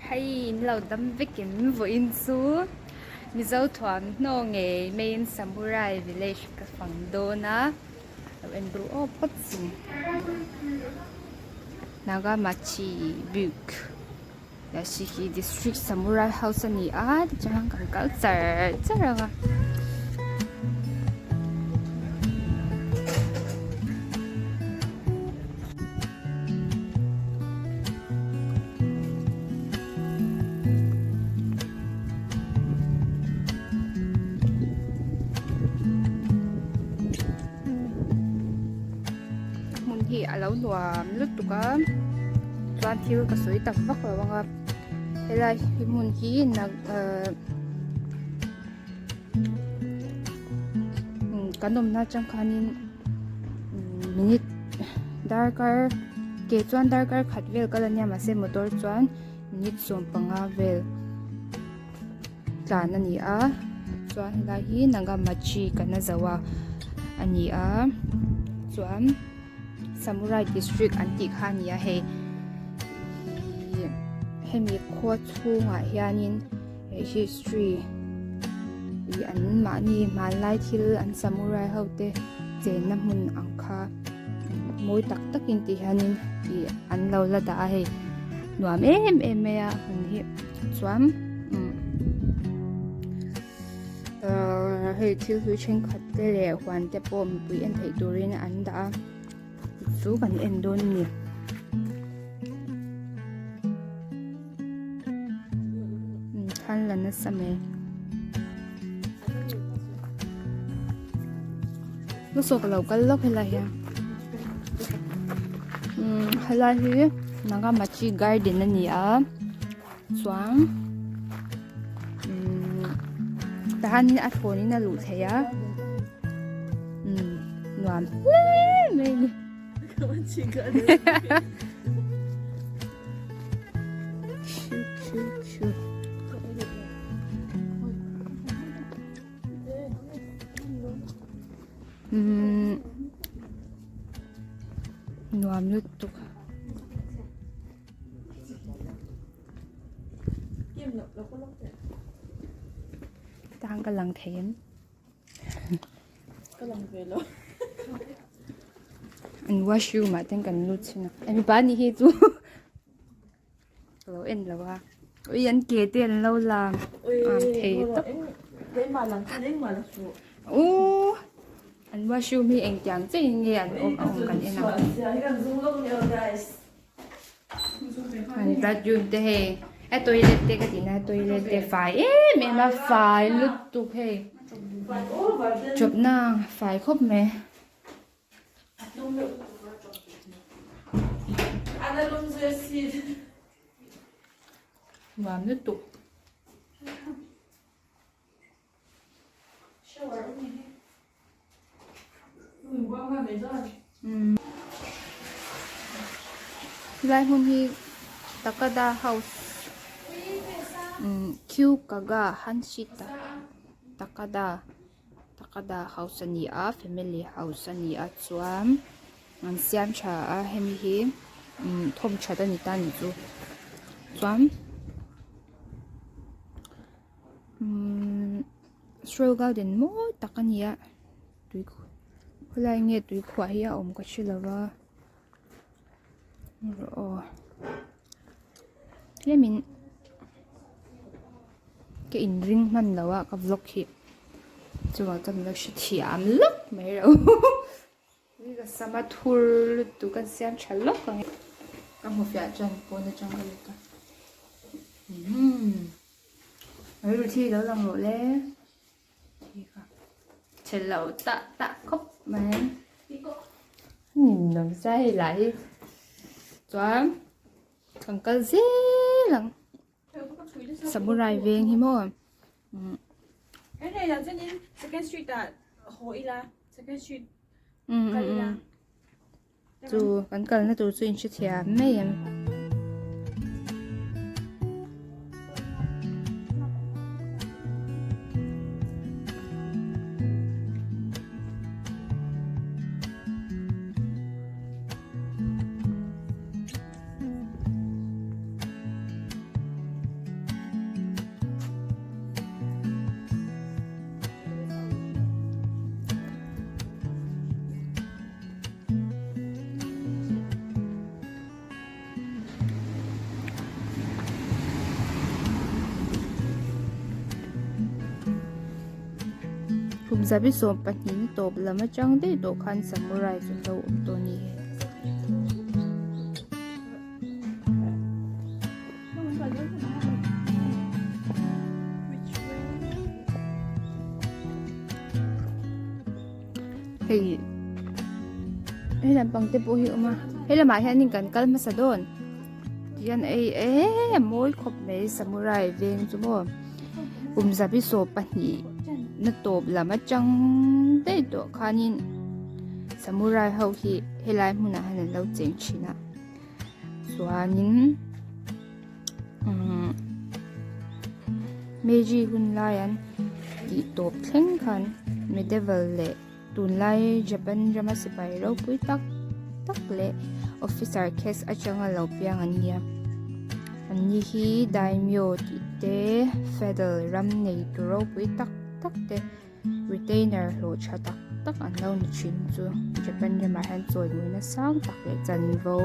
Hei in lo dam vekin vawiin chu Mizo thuamhnaw ngei maiin Samurai village ka fang dawn a lo en ru aw phawt chu Nagamachi buk Yashiki district Samurai house a ni a tichuan kan kal char char ang a. Hmun hi a lo nuam lutuk a chuan thil ka sawi tak vak lo ang a helai hmun hi ahh kan awmna atang khanin minute darkar ke chuan darkar khat vel kal ania mahse motor chuan minute 15 vel tlan a ni a chuan helai hi Nagamachi Kanazawa a ni a chuan Samurai district an tih kha a ni a hei ihh hemi khua chhungah hianin history ih an mahni hmanlai thil an samurai ho te chenna hmun ang kha mawi tak takin tih hianin ih an lo la dah a hei nuam em em mai a hmun hi chuan ahh hei thil hlui thenkhat te leh huan te pawh mipui en theih turin an dah a chu kan en dawn a ni. Khan la nasa mai saw ka lo kal lawk helai hian umm helai hi Nagamachi garden a ni a chuan umm tahanin a thlawnin a luh theih a umm nuam hle mai a ni. Umm nuam lutuk tang ka lang thei em. Ka lang ve lo. An washroom ah ten kan lut chhin a. Ai mipa ni hi chu. Ka lo en lo a. Ui an ke te an lo lang. Am thei tak. Keimah lang khan engmah la suh. U an washroom hi engtiang chiah in nge an awm a awm kan en ang. An bathroom te hei a toilet te ka tihna toilet te fai em em a fai lutuk hei chawpna fai khawp mai. Nuam lutuk. Helai hmun hi Takada house Kyukaga Hanshita Takada Takada house a ni a family house a ni a chuan an siam tha a hemi hi thawm that a ni ta a ni chu chuan. Umm stroll garden mawi tak a ni a tui khawlai nge tui khuah hi a awm ka hre lo va aw tlemin ka inring hman lo a ka vlog hi chuvang chuan min lo hrethiam lawk mai lo. Ka sama thur lutuk a siam tha lawk ang e. Ka hmu fiah chuan pawn atang ka lut a. Umm. Rilru thi lo lang rawh le. Thi kha. Chhe lo tah tah khawp mai. Nuam sa hei lah hi. Chuan kan kal zel ang. Samurai veng hi maw. Hei lah chuanin second street ah haw ila second street kal ila. Chu kan kalna tur chu in hrethiam mai em. zabi 12 na tawp lam atang daih tawh khan samurai chu an lo awm tawh a ni. Hei hei lampang te pawh hi a awm a he lamah hianin kan kal hmasa dawn tihian ei eee a mawi khawp mai samurai veng chu maw kum zabi 12 na tawp lam atang daih tawh khanin samurai ho hi helai hmunah hian an lo cheng thin a chuanin umm Meiji hun lai an tih tawp thleng khan medieval leh tunlai Japan rama sipai ropui tak tak leh officer case atanga lo piang an ni a an ni hi daimyo tih te feudal ram nei tu ropui tak tak te. Retainer hlawh tha tak tak an lo ni thin chu Japan ramah hian chawimawina sang tak leh chanvo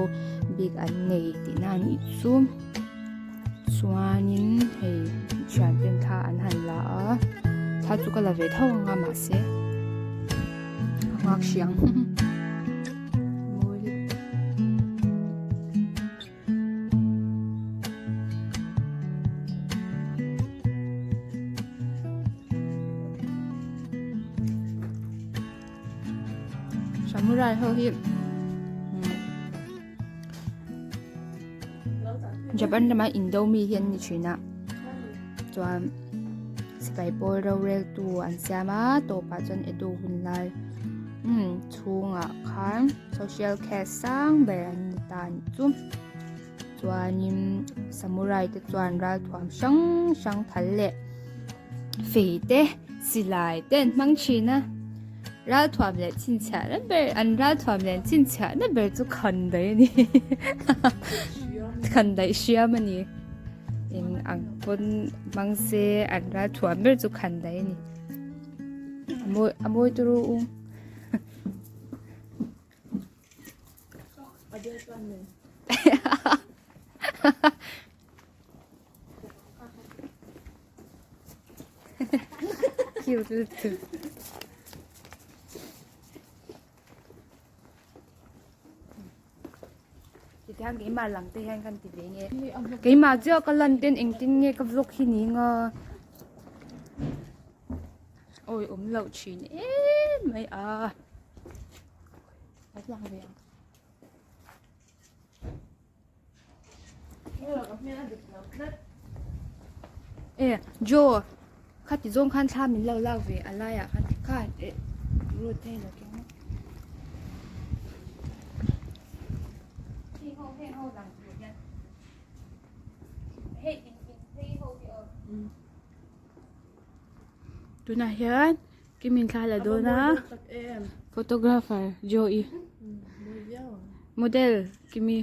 bik an nei tihna a nih chu chuanin hei thian ten thla an han la a thla chu ka la ve tho ang a mahse a nghak hriang. Samurai ho hi Japan rama indo mi hi an ni thin a chuan sipai pawl rorel tu an siam a tawpah chuan Edo hun lai chhungah khan social caste sang ber an ni ta a nih chu chuanin samurai te chuan ralthuam hrang hrang thal leh fei te silai te an hmang thin a ralthuam leh chhinchhiah na ber an ralthuam leh an chhinchhiah na ber chu khan daih a ni khan daih hriam a ni eng ang pawn hmang se an ralthuam ber chu khan daih a ni a mawi a mawi turu u. Cute lutuk. Tihian keimah lang te hian kan ti ve nge. Keimah chiah ka lan ten engtin nge ka vlog hi ni nga. Awi awm loh thin em mai a. A lang ve ang. E Joe khati zawng khan thla min lo lak ve a laiah khan kha e road te lo keng a. Hei ho heng ho lang tur hian hei in in phei ho hi aw. Tunah hian Kimin thla la dawn a photographer Joe-i model Kimi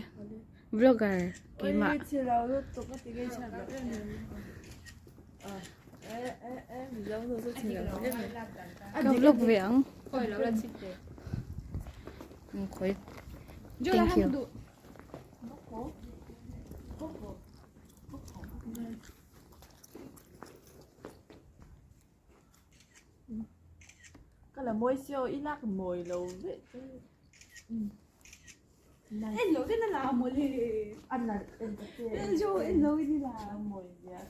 vlogger keimah ka vlog ve ang thank you. Ka la mawi si aw i lak mawi lo vek chu. En lo ten a la mawle. A nalh en ta che. En jo en lo in i la. Mawi zia.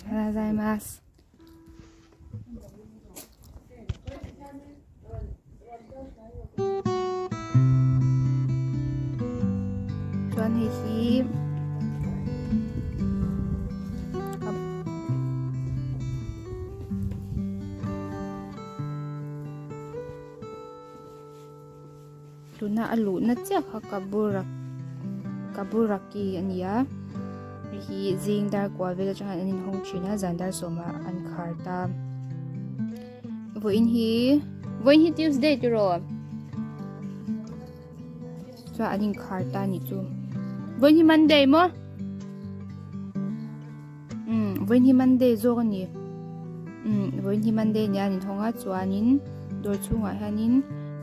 Gozaimasu. Chuan hei hi tuna a luhna chiah kha kaburaki a ni a hei hi zing dar kua vel atang hian an inhawng thin a zan dar sawmah an khar ta. Vawiin hi vawiin hi Tuesday tiraw chuan an inkhar ta anih chu vawiin hi Monday maw umm vawiin hi Monday zawk a ni umm vawiin hi Monday nia an inhawng a chuanin dawr chhungah hianin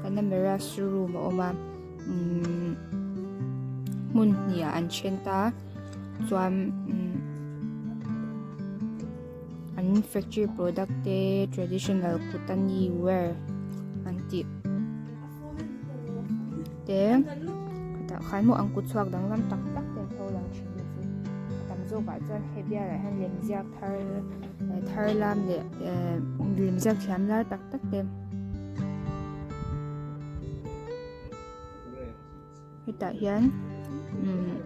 Panamera showroom a awm a umm hmun hnih ah an then ta chuan umm. An factory product te traditional kutani wear an tih te tah khan maw an kut chhuak danglam tak tak te an tho lang thin a chu a tam zawkah chuan he bialah hian lemziak thar thar lam leh ehh lemziak thiam lar tak tak te hetah hian umm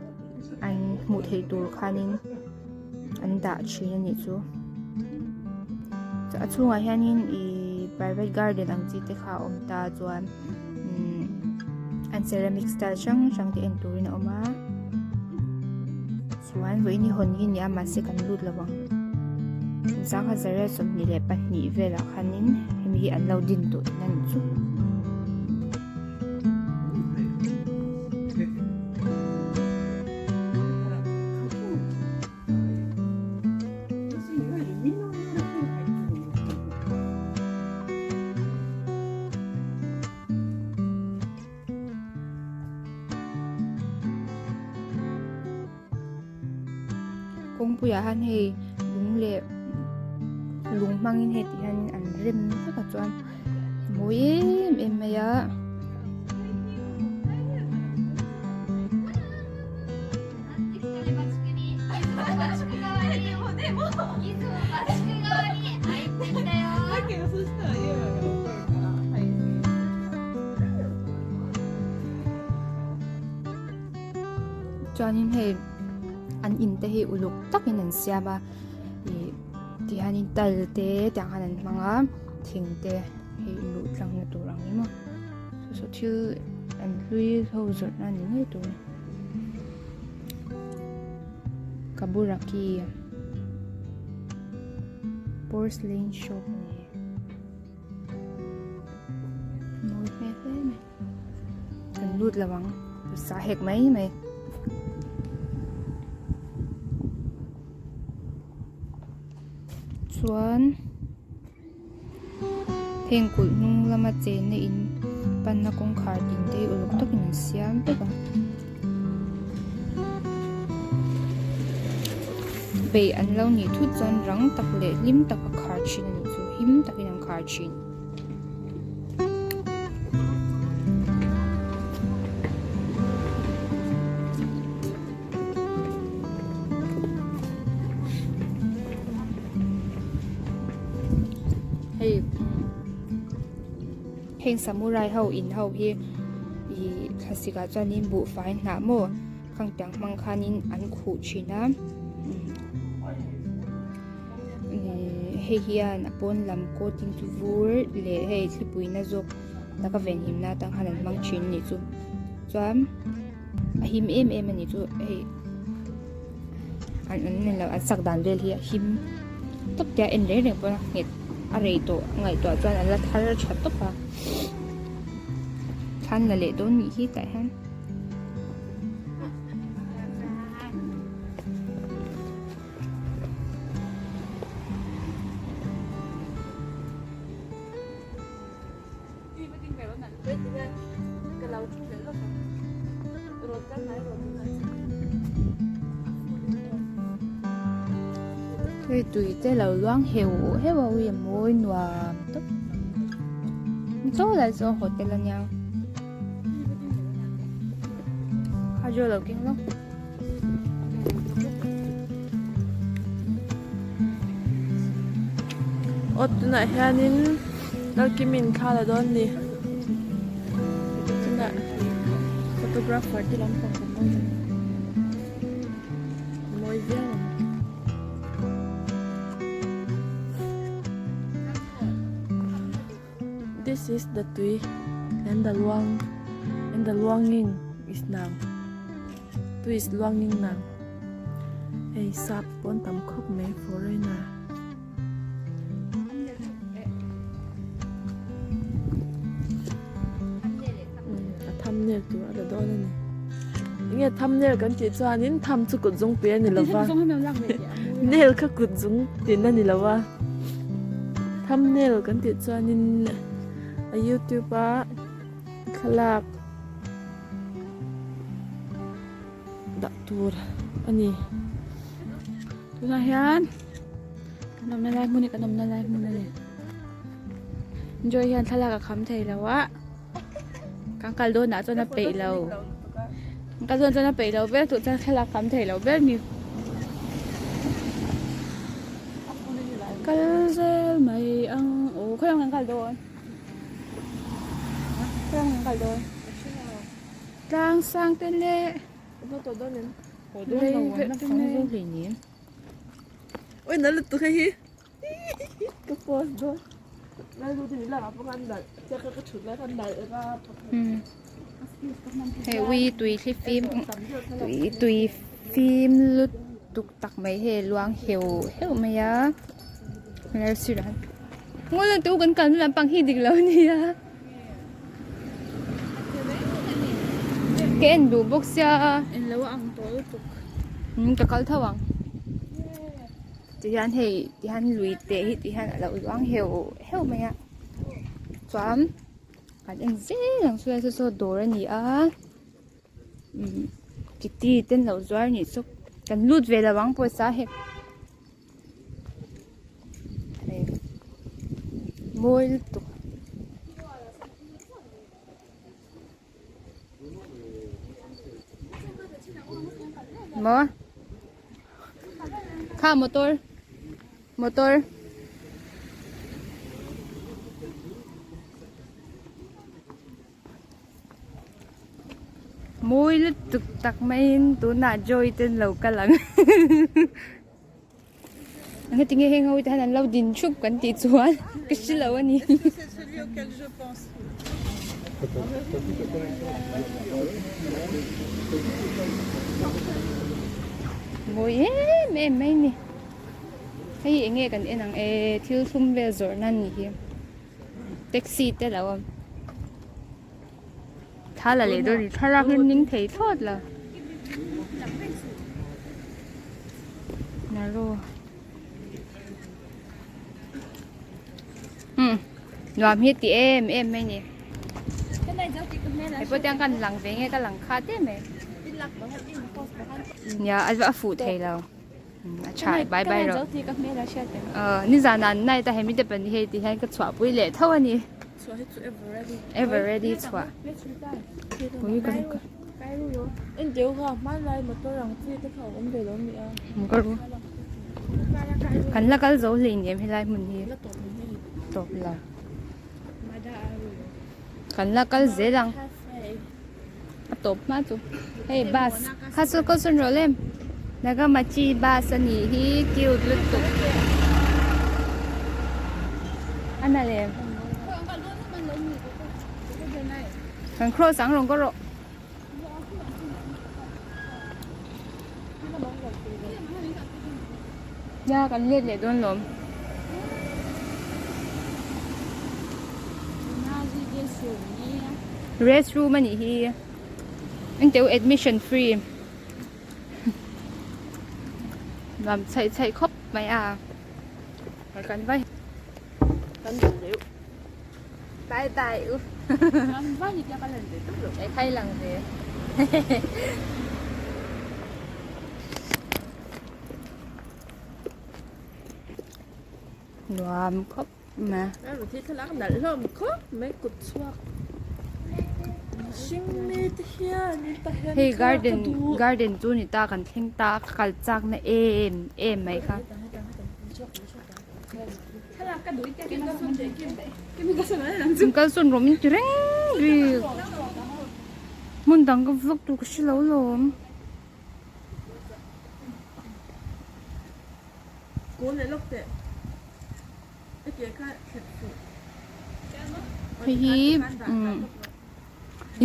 an hmuh theih tur khanin an dah thin a nih chu a chhungah hianin ihh private garden ang chi te kha a awm ta chuan umm an ceramic style hrang hrang te en turin a awm a chuan vawiin hi hawn hi a ni a mahse kan lut lo ang zangha zariat 22 velah khanin hemi hi an lo din tawh tihna a nih chu. Kawngpuiah hian hei lung leh lung hmangin hei ti hian an rem vek a chuan a mawi em em mai a. Chuanin hei an in te hi uluk takin an siam a ih tihianin tal te tiang khan an hmang a thing te hei luh tlangna tur ang em a saw thil an hlui ho zawrhna ni ngei tur kaburaki porcelain shop a ni mawi hmel hle mai kan lut lo ang pawisa hek mai mai. Chuan heng kulh hnung lama chenna in panna kawngkhar tin te hi uluk takin an siam vek a beih an lo nih thut chuan rang tak leh hlim taka khar thin a nih chu him takin an khar thin. Hei heng samurai ho in ho hi ih thlasik ah chuanin buhfai hnah maw khang tiang hmang khanin an khuh thin a hei hian a pawn lam coating chu vur leh hei thlipui na zawk laka venhim na atang khan an hmang thin a nih chu chuan a him em em a nih chu hei an an ni lo an sak dan vel hi a him tawp te a en reng reng pawn a nghet a rei tawh a ngaihtuah chuan an la thar tha tawp a thlan la leh dawn nih hi tah hian. Hei tui te lo luang heuh heuh a ui a mawi nuam tawp chaw lai chu hotel ania kha jo lo keng lawk. Aw tunah hianin Lalkimin thla la dawn ni tunah photographer te lampang kan awm a mawi viau ang. This is the tui and the luang and the luanging is now tui is luanging now hei sap pawn tam khawp mai foreigner. A thumbnail tur a la dawn a ni enge thumbnail kan tih chuanin thumb chu kut zung pui a ni lova nail kha kut zung tihna a ni lova thumbnail kan tih chuanin a youtube a thlalak dah tur a ni tunah hian. Kan awmna lai hmun hi kan awmna lai hmun a ni. Joy hian thlalak a kham thei lo a, kan kal dawnah chuan a peih lo. Kan kal dawn chuan a peih lo ber tih chuan thlalak kham thei lo ber ni. Kal zel mai ang aw khawi ang kan kal dawn? Khawi ang kan kal dawn? Tlang sang te leh lei vek te mai. Oi nal lutuk hei hi ka post dawn Lalnu te min lakah pawh khan nalh chiah ka ka thut lai khan nalh rap Hei ui tui thli fim tui tui fim lutuk tak mai hei luang heu heu mai a restaurant ngawi lang teh u kan kalna lampang hi dik lo a nia ka en duh bawk sia englo a ang tawh lutuk ka kal tho ang tihian hei tihian lui te hi tihian a lo luang heu heu mai a chuan kan en zel ang chu saw saw dawr a ni a umm kitty te an lo zuar anih chu kan lut ve lo ang pawisa hek. Mawi lutuk. Maw? Kha motor. Motor. Mawi lutuk tak maiin tunah Joy te an lo kal ang. Engati nge heng ho te hian an lo din thup kan tih chuan ka hre lo a ni. Mawi em em mai a ni. Hei eng nge kan en ang e thil thlum vel zawrhna a nih hi. Taxi te lo awm. Thla la leh dawn a ni thlalak hi ning thei thlawt lo. Naro. Um nuam hi ti em em mai ni. Hei pawh tiang kan lang ve nge ka lang khat em em. Nia a fuh thei lo. A tha bye bye rawh. Nizan ah an night a hemi te pahnih hei ti hian ka chhuah pui leh tho a ni. Ever ready chhuah. Pui ka ka. Kan la kal zo hlei nem helai hmun hi. Tawp lo. Kan la kal zel ang. A tawp hma chu hei bus kha chu kal sawn rawh le Nagamachi bus a nih hi cute lutuk a na lem kan cross ang rawn ka rawh. Nia kan let leh dawn lawm. Rest room a nih hi engteu admission free nuam chhaih chhaih khawp mai a kan vai bye bye u khai lang ve nuam khawp mai Thlalak nalh hlawm khawp mai kut chhuak hring mi te hian hei garden garden chu ni ta kan thleng ta ka kal chak na em em mai kha. Kal sawn rawh min ti reng ri hmun dang ka vlog tur ka hre lo lawm. Hei hi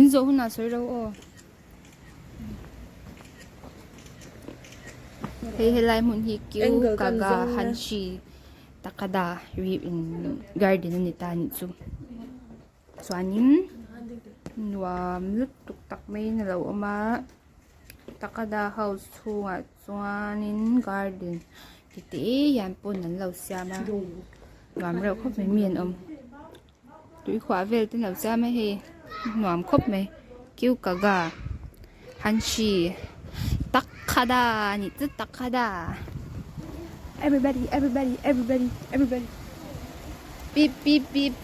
in zawh hunah sawi ro aw. Hei helai hmun hi Kyu Kaga Hanshi Takada ri in garden a ni ta anih chu chuanin nuam lutuk tak maiin a lo awm a Takada house chhungah chuanin garden ti te hian pawn an lo siam a nuam reuh khawp mai mi an awm. Tui khuah vel te lo chiam a hei nuam khawp mai Kyukaga Hanshi Takada a nih chu Takada. Everybody everybody everybody everybody Beep beep beep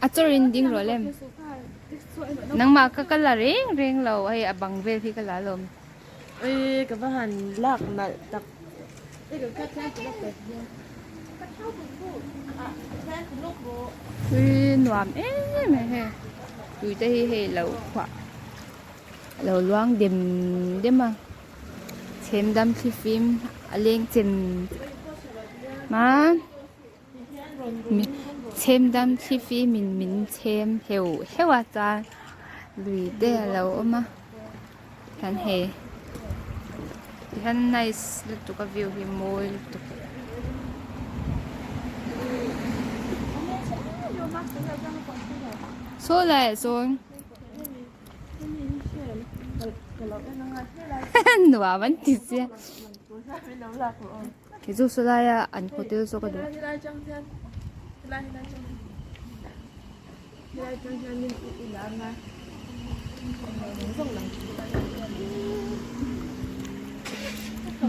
A chawr in ding rawh lem. Nangmah ka ka la reng reng lo hei a bang vel hi ka la alawm. Ui ka va han lak nalh tak. Ui nuam em em hei tui te hi hei lo khuah a lo luang dem dem a chhem dam thlifim a leng chem a. Chhem dam thlifim in min chhem heuh heuh a chuan lui te a lo awm a hian hei tihian nice lutuk a view hi mawi lutuk. Saw laiah sawn nuam an ti sia. Kei chu saw laia an hotel zawk a duh.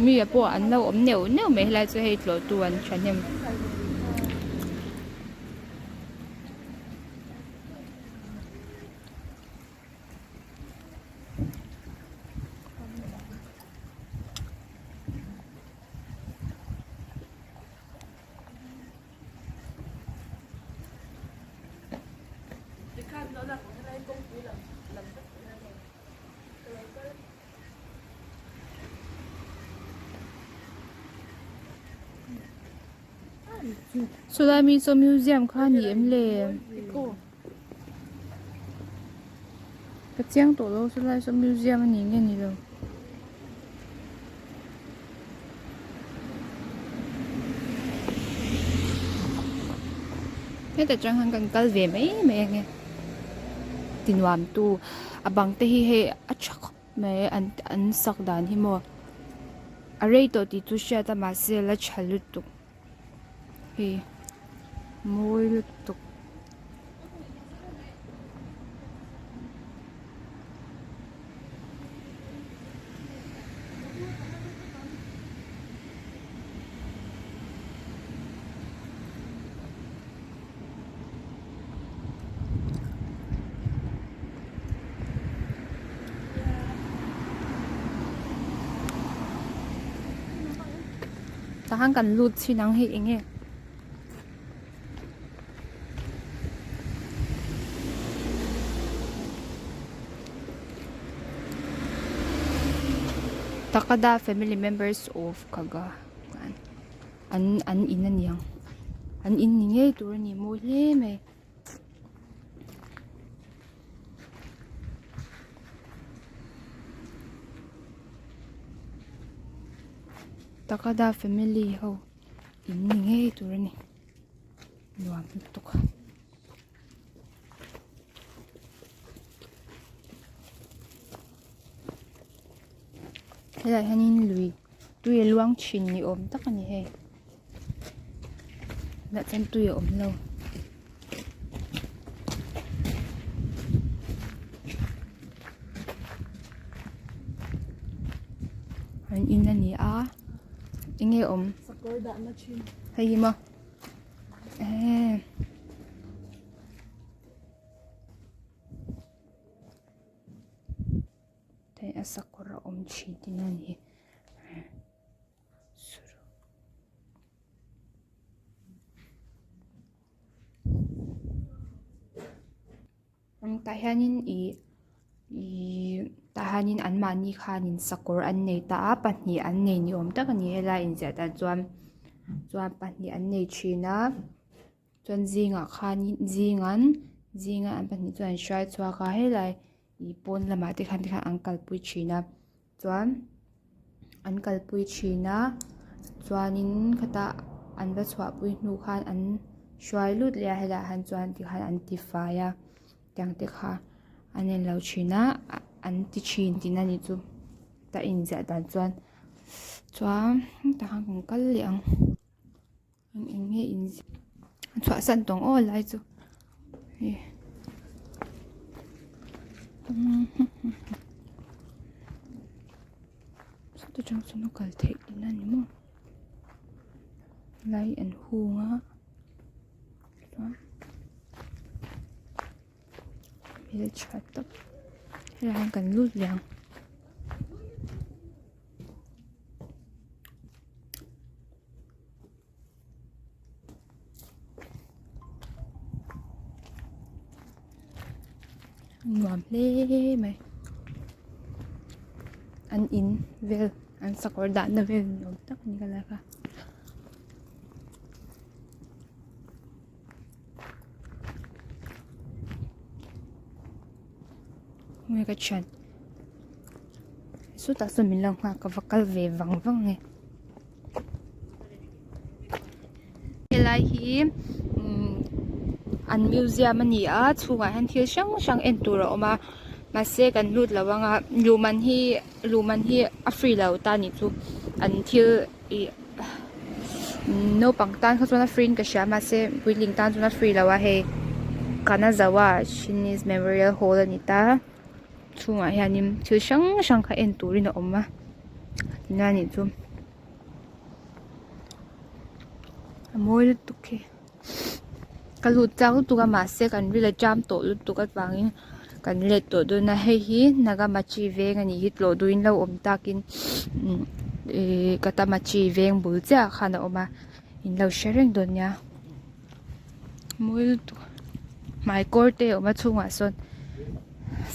Mi ah pawh an lo awm neuh neuh mai helai chu hei tlawh tu an thahnem. Chulai mi saw museum kha a ni em le? Ka chiang tawh lo chulai saw museum a ni nge ni lo. Heta tang hian kan kal ve mai mai ang e ti nuam tu a bang te hi hei a tha khawp mai an sak dan hi maw a rei tawh tih chu hriat a mahse la tha lutuk hei mawi lutuk. Tah khan kan lut chhin ang hei eng nge. Takada family members of Kaga an an in a ni ang an in ni ngei tur a ni mawi hle mai. Takada family ho in ni ngei tur a ni nuam lutuk a. Helaiah hianin lui tui a luang thin ni awm tak a ni hei tunah chuan tui a awm lo. An in a ni a eng nge awm hei hi maw eee. Hei a sakawr a awm thin tihna a ni tah hianin ih ih tah hianin anmahni khanin sakawr an nei ta a pahnih an nei ni awm tak a ni helai inziah dan chuan chuan pahnih an nei thin a. Chuan zingah khanin zingan zinga an pahnih chuan an hruai chhuak a helai ih pawn lamah te khan tikhan an kalpui thin a chuan an kalpui thin a chuanin khata an va chhuahpui hnu khan an hruai lut leh a helaiah han chuan tikhan an tifai a tiang te kha an en lo thin a an ti thin tihna ni chu ta inziah dan chuan chuan tah khan kan kal leh ang. Eng eng nge in chhuahsan tawng aw lai chu. Sawta tang sawn a kal theih tihna a ni maw lai an hung a chuan hmeltha tak helaiah hian kan lut leh ang. Nuam hle mai an in vel an sakawr dahna vel ni awm tak a ni ka lai kha. Nge ka thian sawtah sawn min lo nghak a va kal ve vang vang nge. Helai hi an museum a ni a chhungah hian thil hrang hrang en tur a awm a mahse kan lut lo ang a luh man hi luh man hi a free lo ta nih chu an thil ih naupang tan kha chuan a free in ka hria mahse puitling tan chuan a free lo a hei Kanazawa Chinese Memorial Hall a ni ta. Chhungah hianin thil hrang hrang kha en turin a awm a tina nih chu a mawi lutuk khi ka lut chak lutuk a mahse kan ril a jam tawh lutuk avangin kan let tawh dawn a hei hi Nagamachi veng a nih hi tlawh duhin lo awm takin ihh Katamachi veng bul chiah ah khan a awm a in lo hre reng dawn nia mawi lutuk hmaikawr te a awm a chhungah sawn.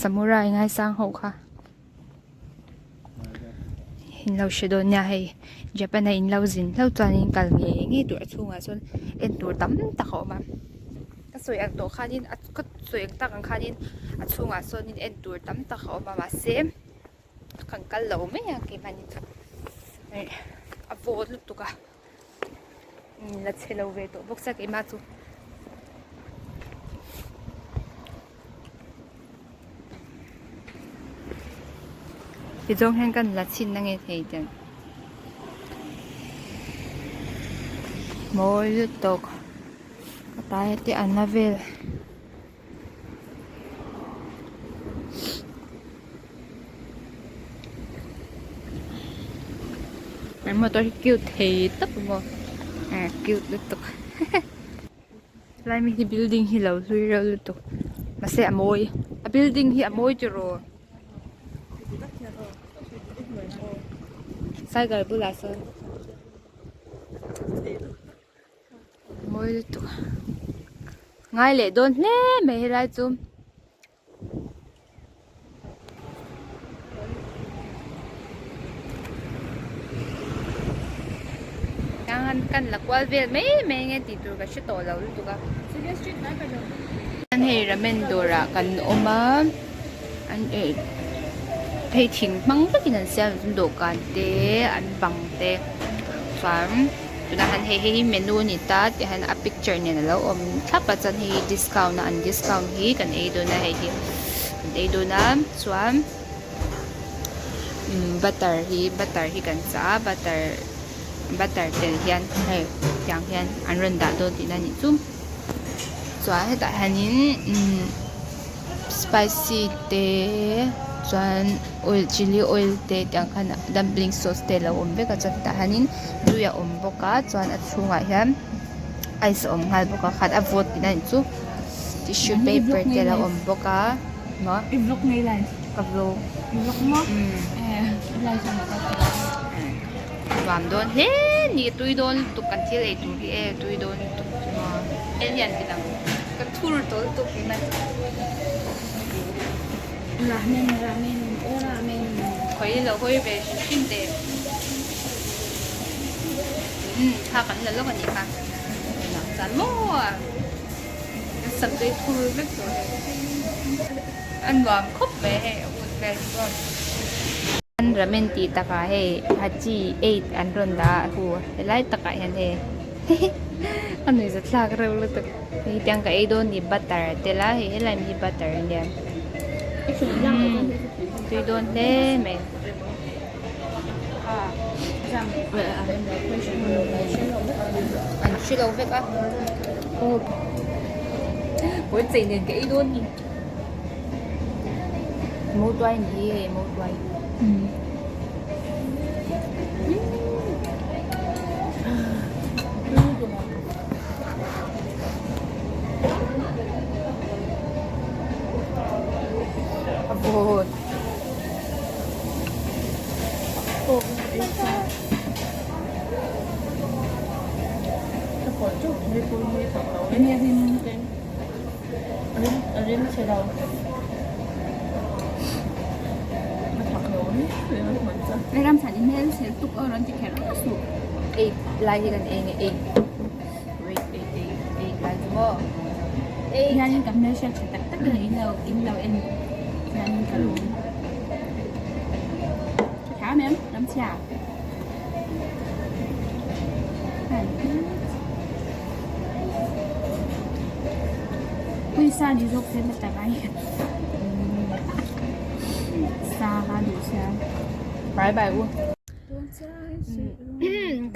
Samurai ngaisang ho kha in lo hre dawn nia hei Japan a in lo zin hlauh chuan in kal ngei ngei tur a chhungah chuan en tur tam tak a awm a ka sawi ang tawh khanin a ka sawi ang tak ang khanin a chhungah sawnin en tur tam tak a awm a mahse kan kal lo mai a keimahni chu a vawt lutuk a. La chhe lo ve tawh bawk sia keimah chu. Tizawng hian kan la chhin na nge thei ten. Mawi lutuk. Ka tai te an la vel. An motor hi cute thei tawp a maw eh cute lutuk helai mi hi building hi lo hlui reuh lutuk mahse a mawi a building hi a mawi tiraw cycle bulah sawn. Mawi lutuk ngai leh dawn hle mai helai chu. Tang kan la kual vel mai mai nge tih tur ka hre tawh lo lutuk a. Chuan hei ramen dawrah kan awm a an eh hei thing hmang vekin an siam dawhkan te an bang te chuan. Tunah hian hei hi menu a ni ta tih hian a picture nen alo awm thlap a chuan hei hi discount a an discount hi kan ei dawn a hei hi kan ei dawn a chuan umm butter hi butter hi kan chah a butter butter tel hian hei tiang hian an rawn dah dawn tihna a nih chu chuan hetah hianin umm spicy te chuan oil chilli oil te tiang khan dumpling sauce te alo awm vek a chuan hetah hianin tui a awm bawk a chuan a chhungah hian ice a awm nghal bawk a khat a vawt tihna anih chu tissue paper te alo awm bawk a maw ka vlog nuam dawn hle ni a tui dawn lutuk kan thil ei tur hi e tui dawn lutuk en hian ti lang ka thur tawh lutuk tih mai Ramen ramen aw ramen khawi lo hawi ve hrim hrim teh umm thla kan la lawk a nih kha chuan maw kan sam te hi thur vek tawh hei a nuam khawp mai hei a ut vel chuan. An ramen tih takah hei hachi eight an rawn dah a hu helai takah hian hei a nuihza thlak reuh lutuk hei tiang ka ei dawn ni butter a tel a hei helai mi hi butter a nia tui dawn hle mai. An hre lo vek a. Kawi chei nen ka ei dawn ni. Mautuai ni hi hei mautuai. A vawt. Ei lai hi kan ei nge ei wait ei ei ei lai chu maw ei hianin ka hmelhriat tha tak tak in lo in lo en hianin ka lawm tha em ram chhia Pawisa ni zawk se hmasa ngai sa kha duh sia. Bye bye u.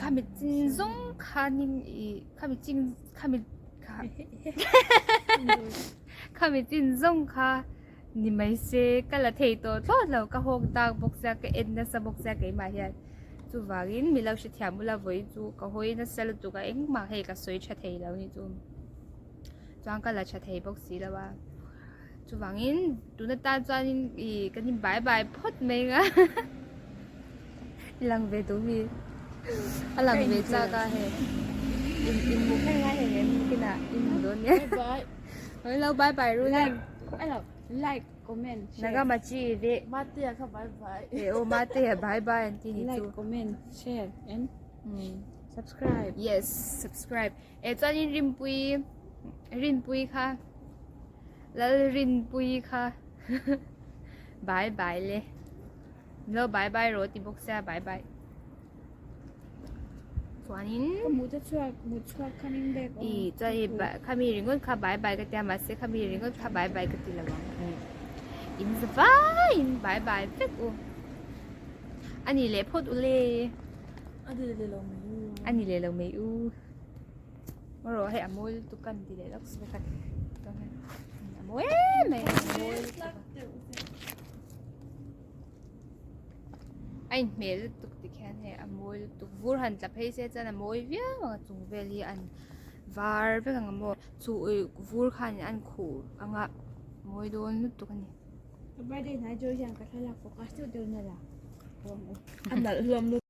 Khami chin zawng khanin i khami chin khami kha khami chin zawng kha ni mai se ka la thei tawh thlawt lo ka hawk dak bawk sia ka en nasa bawk sia keimah hian chuvangin mi lo hrethiam ula vawi chu ka hawi nasa lutuk a engmah hei ka sawi tha thei lo ni chu chuan ka la tha thei bawk si lo a chuvangin tuna tan chuanin ih kan in bye bye phawt mai ang a i lang ve duh mi a lang ve chak a hei in inhmuh kher ngai hei em kinah in hmu dawn nia lo bye bye ru le. Like, comment, share. Naga machi ve. Matea kha bye bye. E o matea bye bye an ti ni chu. Like, comment, share and subscribe. Yes, subscribe. E chuanin Rinpui Rinpui kha Lal Rinpui kha bye bye le. Lo bye bye ro ti bawk sia bye bye. Chuanin Ka mut a chhuak, mut chhuak coming back aw. I chuan i khami ringawt kha bye bye ka tia mahse khami ringawt kha bye bye ka ti lo ang. In za vaiin bye bye vek u. Ani leh phawt u le. Ani leh lo mai u. Ani leh lo mai u. Marawh hei a mawi lutuk kan ti leh lawk se khat. A mawi em mai a mawi lutuk. A inhmel lutuk tikhian hei a mawi lutuk vur han tla phei se chuan a mawi viau ang a chung vel hi an var vek ang a maw chu ih vur khan an khuh ang a mawi dawn lutuk a ni. Ka birthday hnai Joy hian ka thlalak focus deuh deuh na la. A nalh hlawm lutuk.